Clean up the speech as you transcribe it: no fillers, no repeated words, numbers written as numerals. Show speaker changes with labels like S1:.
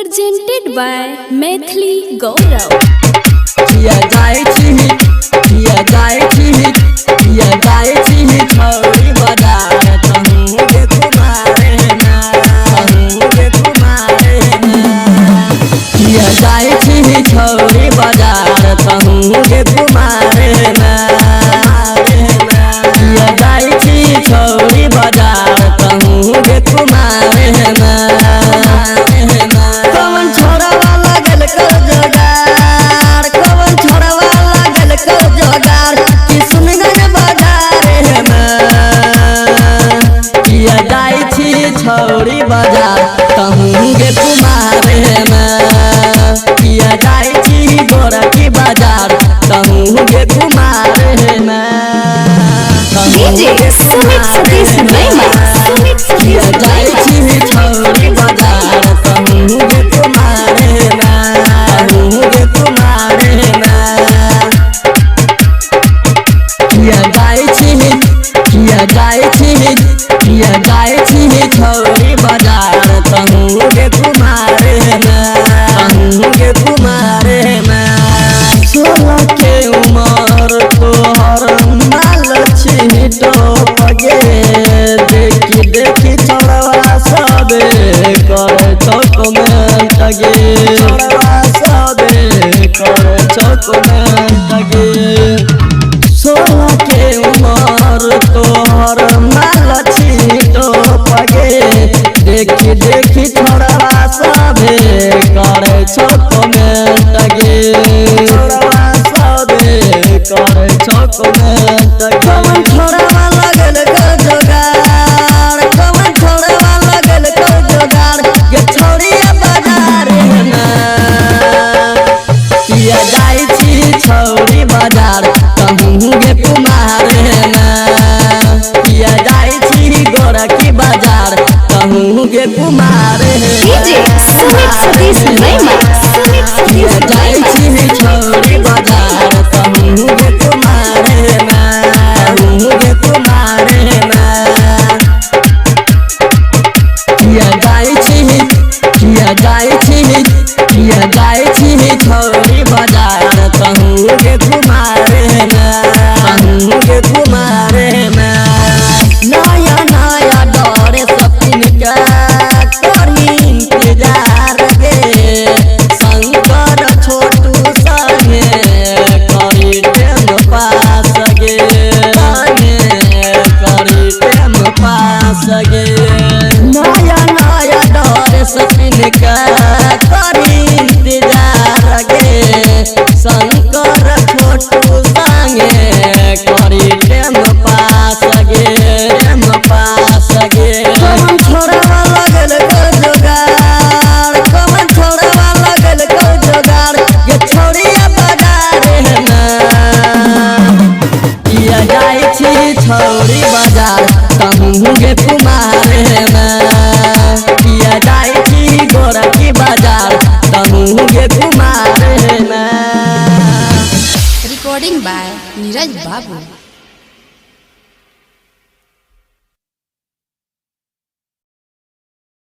S1: Presented by Maithili Gaurav.
S2: किया जाय छी, किया जाय छी, किया जाय छी छौरी बाजार तहूँ गे कुमारे ना, तहूँ गे कुमारे ना। किया जाय छी छौरी बाजार तहूँ गे कुमारे ना, किया जाय छी छौरी बाजार तहूँ गे कुमारे ना। कवन छोड़वा लगल कर जोगार, कवन छोड़वा लगल कर जोगार कि सुनगन बाजार में। किया जाय छी छौरी बाजार तहूँ गे कुमारे में, किया जाय छी गोरखी बाजार तहूँ गे कुमारे में।
S1: डीजे सुमित सतीश महिमा, सुमित
S2: किया
S1: सतीश
S2: जाय
S1: महिमा।
S2: छी छौरी बाजार तहूँ गे कुमारे में, तहूँ गे कुमारे में। किया जाय छी, किया जाय छी, किया जाय छी छौरी बाजार तहूँ गे कुमारे में, तहूँ गे कुमारे में। 16 के उमर तोहर माल छी टोप गे, देखी देखी छोड़वा सबे करे चौक में टगे, छोड़वा सबे करे चौक में टगे। 16 के उमर तोहर माल छी टोप गे, देखी देखी छोड़वा सबे करे चौक में टगे, छोड़वा सबे करे चौक में टगे। कवन छोड़वा लगल कर जोगार, कवन छोड़वा लगल कर जोगार गे छौरिया बाजार में। किया जाय छी छौरी बाजार तहूँ गे कुमारे में, किया जाय छी गोरखी बाजार तहूँ गे कुमारे में।
S1: डीजे सुमित सतीश महिमा, सुमित
S2: किया
S1: सतीश
S2: जाय
S1: महिमा।
S2: छी छौरी बाजार तहूँ गे कुमारे में, तहूँ गे कुमारे में। किया जाय छी, किया जाय छी, किया जाय छी छौरी बाजार तहूँ गे कुमारे में, तहूँ गे कुमारे में। नया नया डरे सपन के करी इंतजार गे, शंकर छोटू संगे करी टेम पास गे, संगे करी टेम पास गे। नया नया डर सपन के करी इंतजार गे, शंकर छोटू संगे करी टेम पास गे, टेम पास गे। कवन छोड़वा लगल कर जोगार, कवन छोड़वा लगल कर जोगार गे छौरिया बाजार में। किया जाय छी छौरी बाजार तहूँ गे कुमारे में, किया जाय छी गोरखी बाजार तहूँ गे कुमारे में।
S3: Recording by Neeraj Babu.